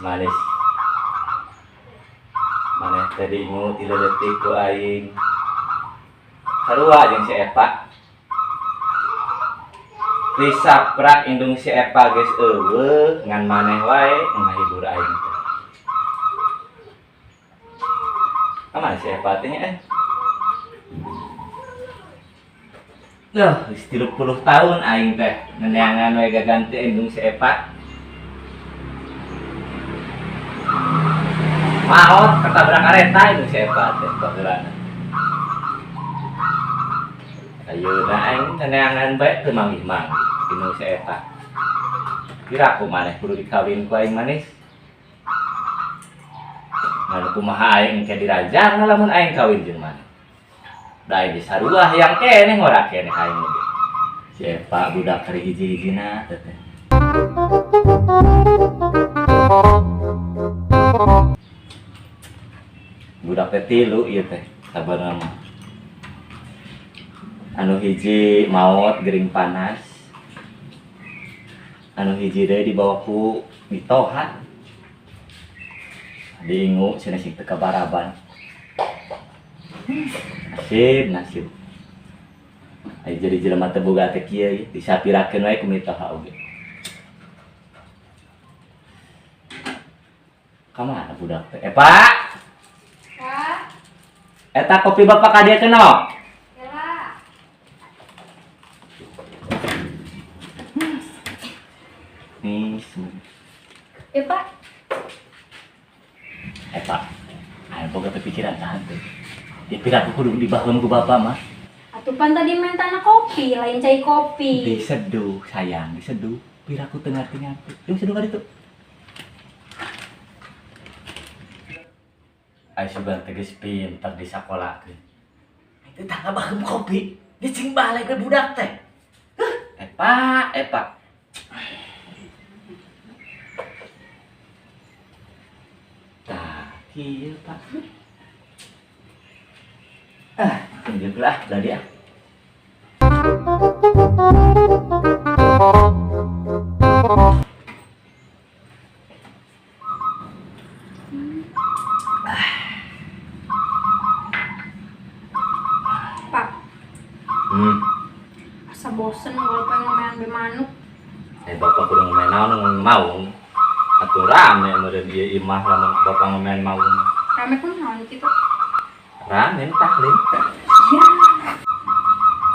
Manis. Maneh teh diingu ti leutik ku aing. Sarua jeung si Epa. Disaprak indung si Epa geus eueuh ngan maneh wae ngahibur aing teh. Kamana si Epa teh nya eh? Duh, geus 30 tahun aing teh neneangan we gaganti indung si Epa. Maot ketabrak kareta indung si Epa teh baheulana. Ayeuna aing neneangan bae teu manggih-manggih indung si Epa. Kira ku maneh kudu dikawin ku aing manis. Ngan kumaha aing engke dirajang lamun aing kawin jeung maneh. Da aing geus sarua hayang keneh ngora keneh aing ge. Si Epa budak ari hiji-hijina teh teh. Budak teh tilu ieu teh sabarna mah. Anu hiji maot gering panas. Anu hiji deui dibawa ku mitoha. Diingu cenah sing teu kabaraban. Nasib, nasib. Ai jadi jelema teu boga teh kieu ieu, disapirakeun wae ku mitoha oge. Ka mana budak teh? Epa! Pak. Eta kopi bapak ka dieu keno. Kela. Nih, Ya, Pak. Pak. Ayo boga pikiran tahan teh. Ya pira aku kudu dibaheum ku bapak mah. Atuh pan tadi mentana kopi, lain cai kopi. Diseduh, sayang, diseduh. Pira aku teu ngarti-ngarti. Yuk seduh ka ditu. Ayo sugan teh geus pinter di sakolakeun. Itu tah ngabaheum kopi, dicing balik we budak teh. Huh, Epa, Epa. Tah, kieu Pak. Ah, tunjuk lah tadi ah. Pak. Asa bosen kalau pengen ngomean be manuk. Bapak kudu ngomean naon ngomong maung. Atuh rame meureun ieu imah lamun bapak ngomean maung. Rame pun naon kitu? Rame tah lin. Ya.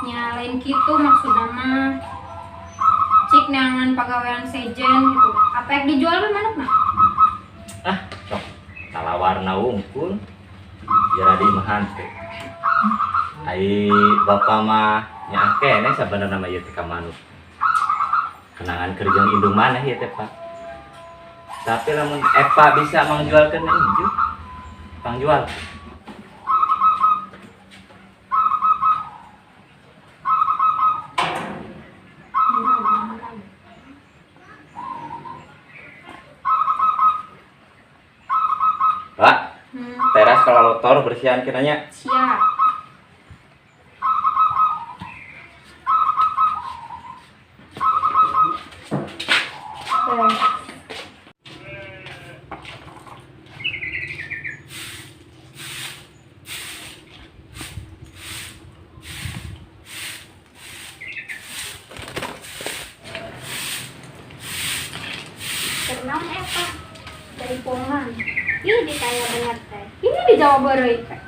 Nya lain kitu maksudna mah. Cik neangan pagawean sejen gitu. Apa yang dijual be manukna? Ah, sok talawarna wungkul. Jara di imahan teh. Ai bapak mah nyaah keneh sabenerna mah ieu teh ka manuk. Kenangan keur jeung indung maneh ieu teh, Pak. Tapi lamun Epa bisa mangjualkeun inju, pangjual. Pak, teras kalau lotor bersihan kiranya. Siap. Kenal Epa dari Pongan. Ih, ditanya bener teh. Ini di Jawa Barat teh.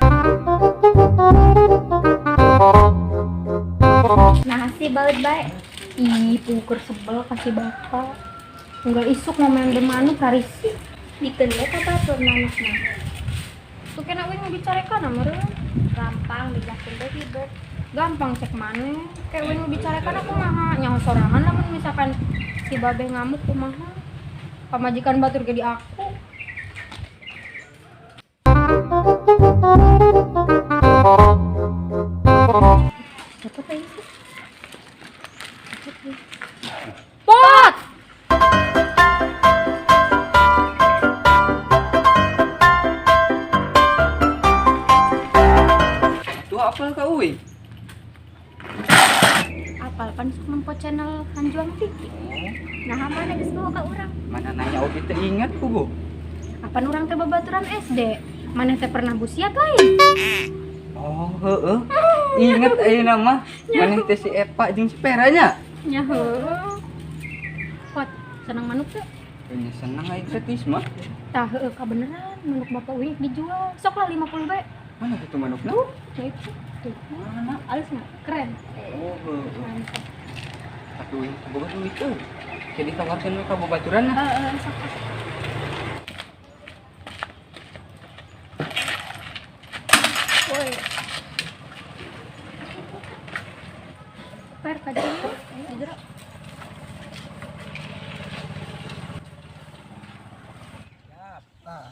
Nah, si baut bae. Ih, pungkur sebel kasih bapak. Enggak isuk ngomen de manuk karisi. Bikeun we ka batur manukna. Tuh kena we ngabicarakan meureun. Gampang dijakeun deui ribet. Gampang cek maneh. Kayak we ngabicarakan aku kumaha nyaho sorangan lamun misalkan si babeh ngamuk kumaha. Pamajikan batur ge di aku. Siapa tadi sih? Pot! Tuh apal ka uy? Apal pan sok nempo channel Hanjuang TV. Nah, mana geus bawa ka urang? Mana nanya oge teu ingat ku, Bu. Apan urang teh babaturan SD? Maneh teh pernah busiat lain? Oh, heeh. Ingat ayeuna mah, maneh teh si Epa jeung si Pera nya. Nya heueuh. Pot, senang manuk teh? Nya senang aing teh tis mah. Tah heueuh kabeneran manuk bapak uing dijual. Sok lah 50 bae. Mana kitu manukna? Tuh, ya itu. Tuh. Mana? Alisna keren. Oh, heeh. Mantap. Atuh boga duit euy. Jadi tawarkeun we ka babaturan lah. Heeh, sok. Woi. Per kajian jero. Tah,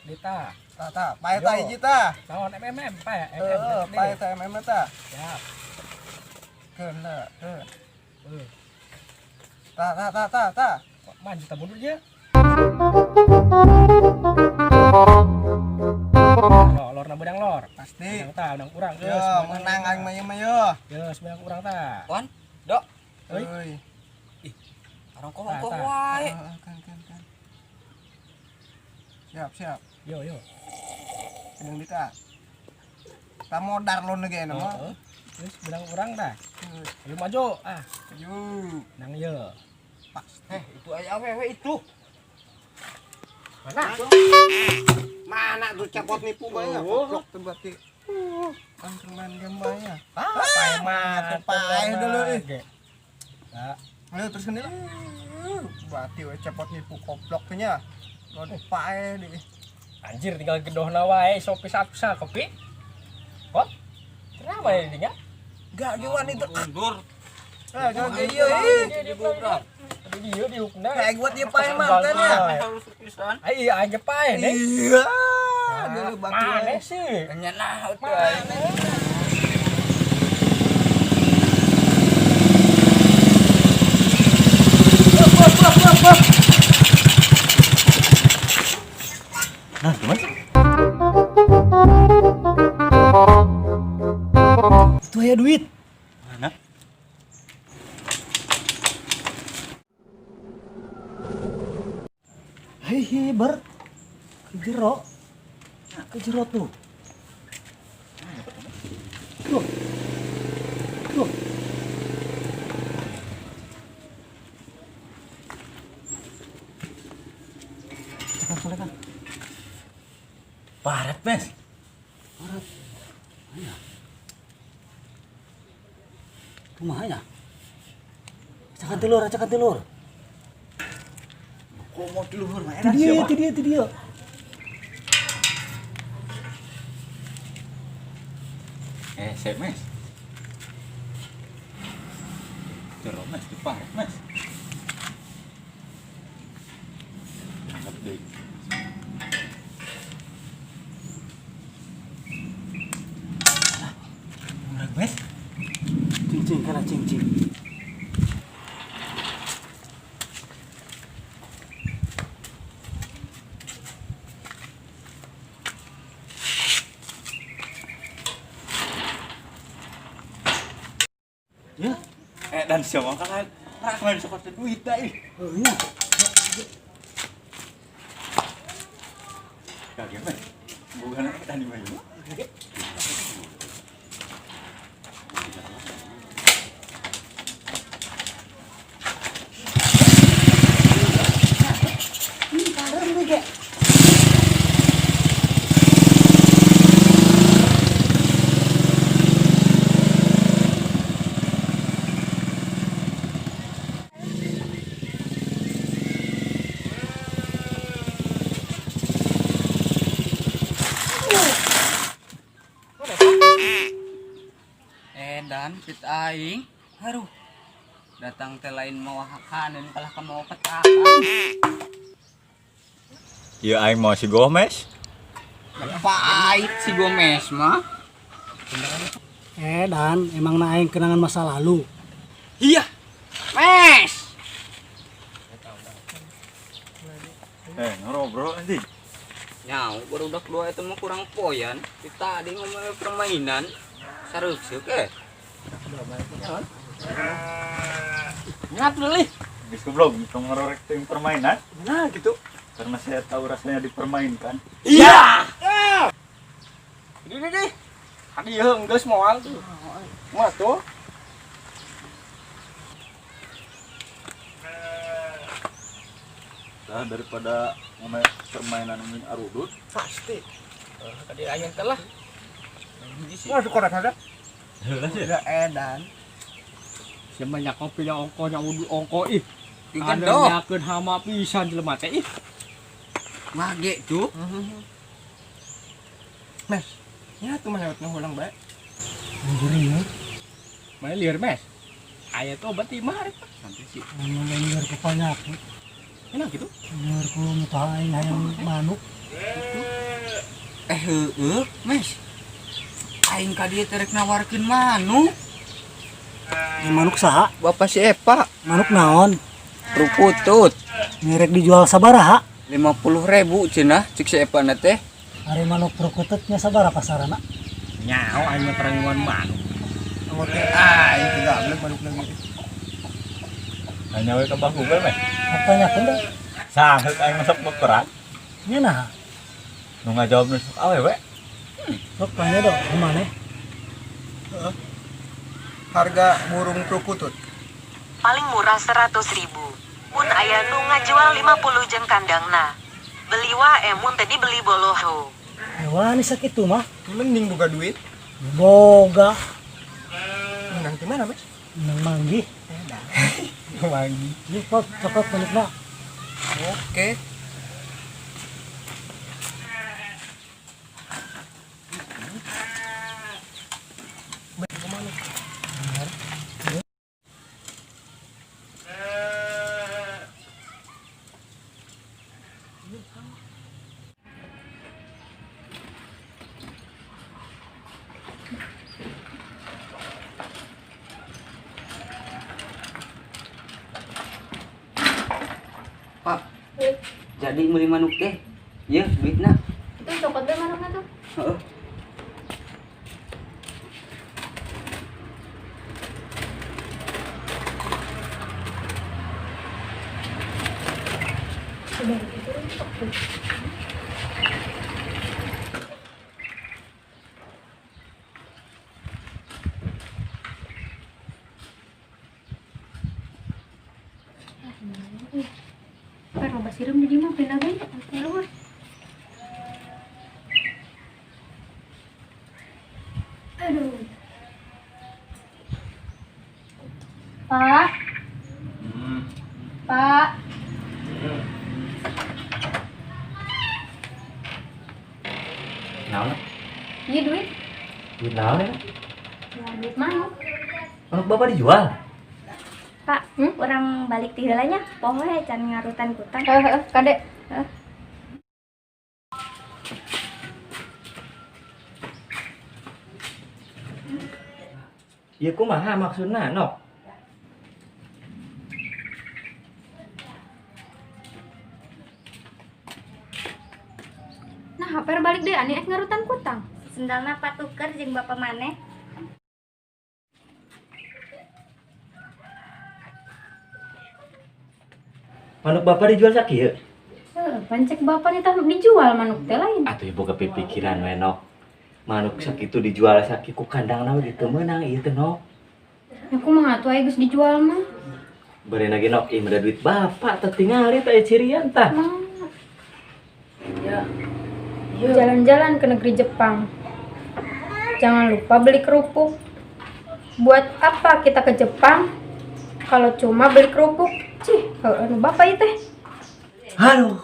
Dita. tah, tah. Pae tah hiji tah. Naon MMM, pae MM. Heeh, pae tah MM tah. Siap. Keun lah, heuh. Heeh. Tah, tah, tah, tah, tah. Maju tah mundur je. Lor, lor na bedang lor. Pasti. Menang tah, menang kurang. Yo, menang aing mah ieu mah yo. Geus menang kurang tah. Wan, Dok. Euy. Euy. Arongkoh-ongkoh wae. Heeh, kan kan kan. Siap, siap. Yo, yo. Sedang dita. Tah modar lo ge mah. Heeh. Geus menang kurang tah. Ayo maju. Ah, Maju. menang ye. Pasti. Eh, itu aya awewe itu. Mana? Mana tuh cepot nipu bae ya, goblok tuh berarti. Kan main game bae ya. Ah, pae mah. Pae dulu ih. Nah, Ayo terus lah. Berarti we cepot nipu goblok tuh nya. Lo pae di. Anjir tinggal gedohna wae sopi satu kopi. Kok? Kenapa ya ini Gak gimana itu. Mundur. Ah, jangan kayak iya ih. Dia di hukna. Kayak buat dia pae mantan ya. Harus pisan. Ai aing ge pae nih. Iya. Dulu batu Mana sih? Nya nah atuh aing. Nah, gimana sih? Itu aya duit. Mana? Hei, ber. Ke jero. Ke jero tuh. Tuh. Tuh. Cekan solekan. Paret, Mes. Paret. Aya. Kumaha ya? Cekan telur, cekan telur. Komo di luhur mah Itu dia, itu dia, itu dia. Eh, sep, Mes. Jero, Mes, di paret, Mes. Anggap deui. Alah, murag, Mes. Cing-cing kana cing-cing. Ya. Dan siapa kan rak main sok duit dah ih. Oh iya. Kaget, Mes. Bukan dan di mana? Ini kalem nih, Gek. Edan pit aing. Aduh. Datang teh lain mau hakaneun kalah ka mau petakan. Iya aing mau si Gomes. Pahit si Gomes mah. Dan emang na aing kenangan masa lalu. Iya. Mes. Ngobrol anjing. Nyau barudak dua itu mah kurang poyan. Kita tadi ngomong permainan. Sareuseuh eh. Ngat leuh. Geus goblok, tong ngarorek teuing permainan. Nah gitu. Karena saya tahu rasanya dipermainkan. Iya. Ini deh. Tadi ya geus moal tuh. Mah tuh. Nah, daripada ngomong permainan ngomongin arudut. Pasti. Tadi ayam telah. Wah, suka ada. Udah edan. Sebanyak kopi yang ongko yang udu ongko ih. Digendong. Nyakeun hama pisan jelema teh ih. Mage tuh. Mes. Ya tuh mah lewat ngulang bae. Lieur. Mana lieur mes? Aya tuh obat imah rek. Santai sih. Lieur ku penyakit. Enak gitu. Lieur ku mutaha aing hayang manuk. Heueuh, Mes. Aing ka dieu teh rek nawarkeun manuk. Manuk saha? Bapak si Epa. Manuk naon? Ruputut. Merek dijual sabaraha? 50.000 cenah cek si Epa na teh. Ari manuk rukututnya sabaraha pasarana? Nyao aing mah teranguan manuk. Ngote aing teh gablek manuk lagi. Nanya we ka Bah Google meh. Pertanyakeun da. Sangeuk aing masuk beperang. Nya naha? Nu ngajawab nu sok awewe. Sok tanya dong, kumaha? Harga burung perkutut paling murah 100.000. Mun aya nu ngajual 50 jeung kandangna. Beli wae mun teu dibeli boloho. Hewan sakitu mah. Mending boga duit. Boga. Menang di mana, Mes? Menang manggih. Manggih. Ieu kok cokot manukna. Oke. Pak, jadi meuli manuk teh. Ieu duitna. Itu cokot deh manukna tuh. Heeh. Sudah itu rumput tuh. Loba sireum di dieu mah pindah bae keluar. Aduh. Pak. Pak. Naon? Iya duit. Duit naon ya? Ya, duit manuk. Manuk bapak dijual? Pak, orang balik ti heula nya, poho can ngarutan kutang. Heeh, kade. Heeh. Ieu kumaha maksudna, Nok? Nah, haper balik deh, ani ek ngarutan kutang. Sendalna patuker jeung bapak maneh. Manuk bapak dijual sakieu? Heuh, pancek bapak nih tah dijual manuk teh lain. Atuh ibu kepikiran we, Nok. Manuk sakitu dijual sakieu ku kandangna we teu meunang ieu teh, Nok. Ya kumaha atuh aya geus dijual mah. Beurena ge Nok, ieu mah duit bapak teh tingali teh cirian tah. Ya. Jalan-jalan ke negeri Jepang. Jangan lupa beli kerupuk. Buat apa kita ke Jepang kalau cuma beli kerupuk? Cih, anu bapak ieu teh. Aduh,